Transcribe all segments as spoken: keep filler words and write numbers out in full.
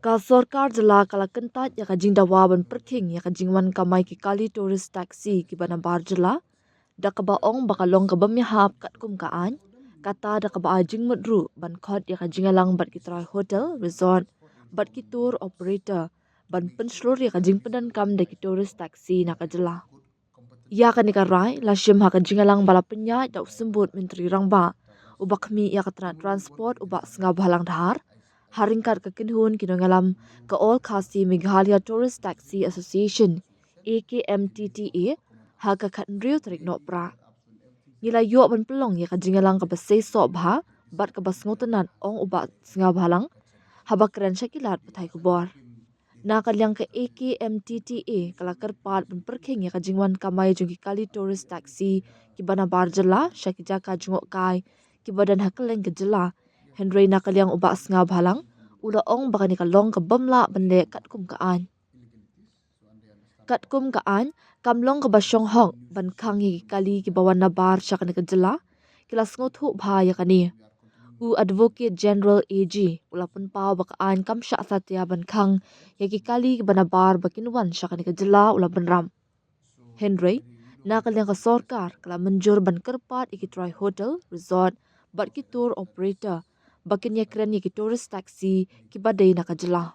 Ka sorkar jylla ka la kyntait ïa ka jingdawa ban pyrkhing ïa ka jingwan kamai ki kali tourist taxi kiba nabar jylla, da kaba ong ba ka long kaba ïahap katkum ka aiñ, kata da kaba ai jingmut ruh ban khot ïa ka jingïalang bad ki trai hotel, resort, bad ki tour operator ban pynshlur ïa ka jingpyndonkam da ki tourist taxi na ka jylla. Ïa kane ka rai la shim ha ka jingïalang ba la pynïaid da u Symbud Myntri Rangbah, uba khmih ïa ka tnat transport, u Bah Sniawbhalang Dhar, ha ryngkat ka kynhun ki nongïalam ka All Khasi Meghalaya Tourist Taxi Association, A K M T T A, ha ka khathynriew tarik Nohprah. Ngi la ïoh ban pynlong ïa ka jingïalang kaba seisoh bha bad kaba sngewtynnat, ong u Bah Sniawbhalang, haba kren sha ki lad pathai khubor. Na ka liang ka A K M T T A ka la kyrpad ban pyrkhing ïa ka jingwan kamai jong ki kali tourist taxi kiba nabar jylla sha ki jaka jngohkai kiba don ha kylleng ka jylla. Hynrei na ka liang u Bah Sniawbhalang u la ong ba kane ka long kaba ym lah ban leh katkum ka aiñ. Katkum ka aiñ, kam long kaba shong hok ban khang ïa ki kali kiba wan nabar sha kane ka jylla, ki la sngewthuh bha ïa kane. U Advocate General, A G, u la pynpaw ba ka aiñ kam shah satia ban khang ïa ki kali kiba nabar ba kin wan sha kane ka jylla, u la bynrap. Hynrei na ka liang ka sorkar ka la mynjur ban kyrpad ïa ki trai hotel, resort, bad ki tour operator ba kin ïakren ïa ki tourist taxi kiba dei na ka jylla.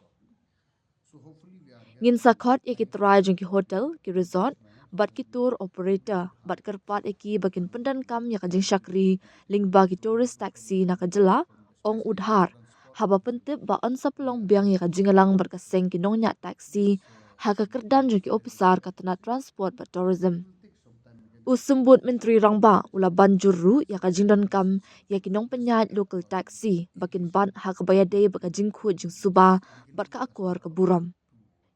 Ngin sa khot ïa ki trai jong ki hotel, ki resort, bad ki tour operator, bad kyrpad ïa ki ba kin pyndonkam ïa ka jingshakri lyngba ki tourist taxi na ka jylla, ong u Dhar, haba pyntip ba yn sa pynlong biang ïa ka jingïalang bad ka seng ki nongñiah taxi ha ka kyrdan jong ki ophisar ka tnat transport bad tourism. U Symbud Myntri Rangbah u la ban jur ruh ïa ka jingdonkam ïa ki nongpynïaid local taxi ba kin bat ha kaba ïadei bad ka jingkhuid jingsuba bad ka akor ka burom.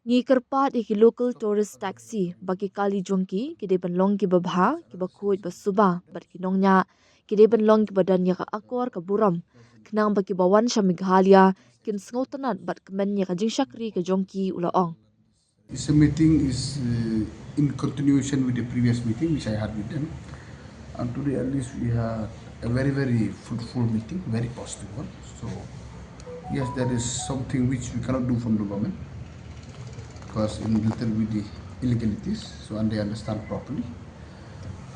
Ngi kyrpad ïa ki local tourist taxi ba ki kali jong ki ki dei ban long kiba bha, kiba khuid ba suba, bad ki nongñiah ki dei ban long kiba don ïa ka akor ka burom, khnang ba kiba wan sha Meghalaya kin sngewtynnat bad kmen ïa ka jingshakri ka jong ki, u la ong. This meeting is uh, in continuation with the previous meeting which I had with them. And today at least we had a very, very fruitful meeting, very positive one. So yes, there is something which we cannot do from the government because in related with the illegalities, so and they understand properly.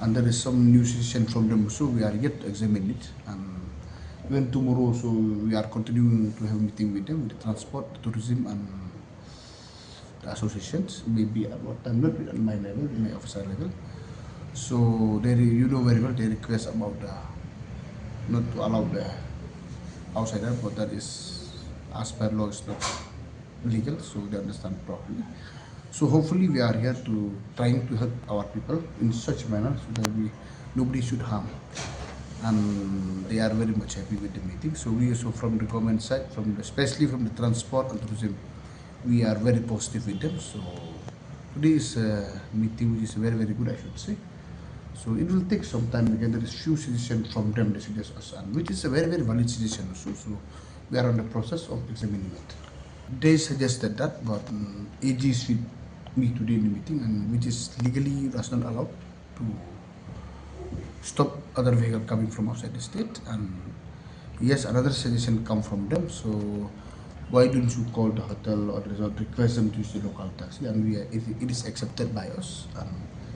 And there is some new suggestion from them, so we are yet to examine it. And even tomorrow, so we are continuing to have a meeting with them, with the transport, the tourism, and the associations, maybe at what time, not at my level, at my officer level. So they, re- you know very well, they request about the not to allow the outsider, but that is as per law is not legal, so they understand properly. So hopefully we are here to trying to help our people in such manner so that we nobody should harm. And they are very much happy with the meeting. So we also from the government side, from the, especially from the transport and tourism, we are very positive with them. So today is a meeting which is very, very good, I should say. So it will take some time. Again, there is few suggestions from them, they suggest us, and which is a very, very valid suggestion also. So we are on the process of examining it. They suggested that, but um, A G is with me today in the meeting, and which is legally does not allow to stop other vehicle coming from outside the state. And yes, another suggestion come from them. So why don't you call the hotel or resort, request them to use the local taxi? And we are, it, it is accepted by us. And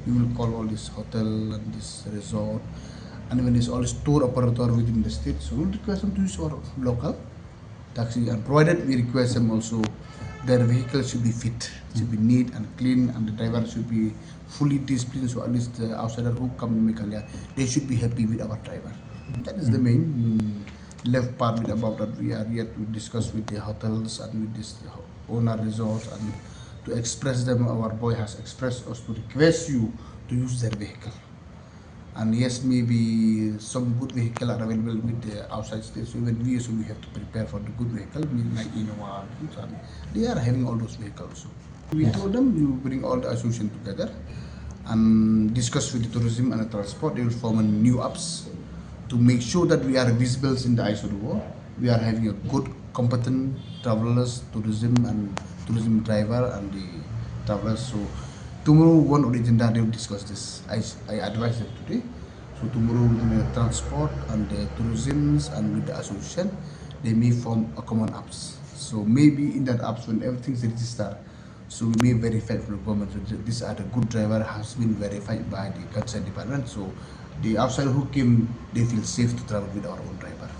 we will call all this hotel and this resort, and even this all this tour operator within the state. So we'll request them to use our local taxi, and provided we request them also, their vehicle should be fit, should be neat and clean, and the driver should be fully disciplined. So at least the outsider who come in Meghalaya, they should be happy with our driver. That is the main mm, left part with about that we are yet to discuss with the hotels and with this owner resorts and to express them. Our boy has expressed us to request you to use their vehicle. And yes, maybe some good vehicle are available with the outside state. So even we also we have to prepare for the good vehicle, mean like Innova. And they are having all those vehicles. So we told them you bring all the association together and discuss with the tourism and the transport. They will form a new ups to make sure that we are visible in the eyes of the world. We are having a good, competent travelers, tourism and tourism driver and the travelers. So tomorrow, one of the agenda they will discuss this. I, I advise them today. So tomorrow with the transport and the tourism and with the association, they may form a common ups. So maybe in that apps when everything is registered, so we may verify from the government. So th- these are the good driver has been verified by the concerned department. So the outside who came, they feel safe to travel with our own driver.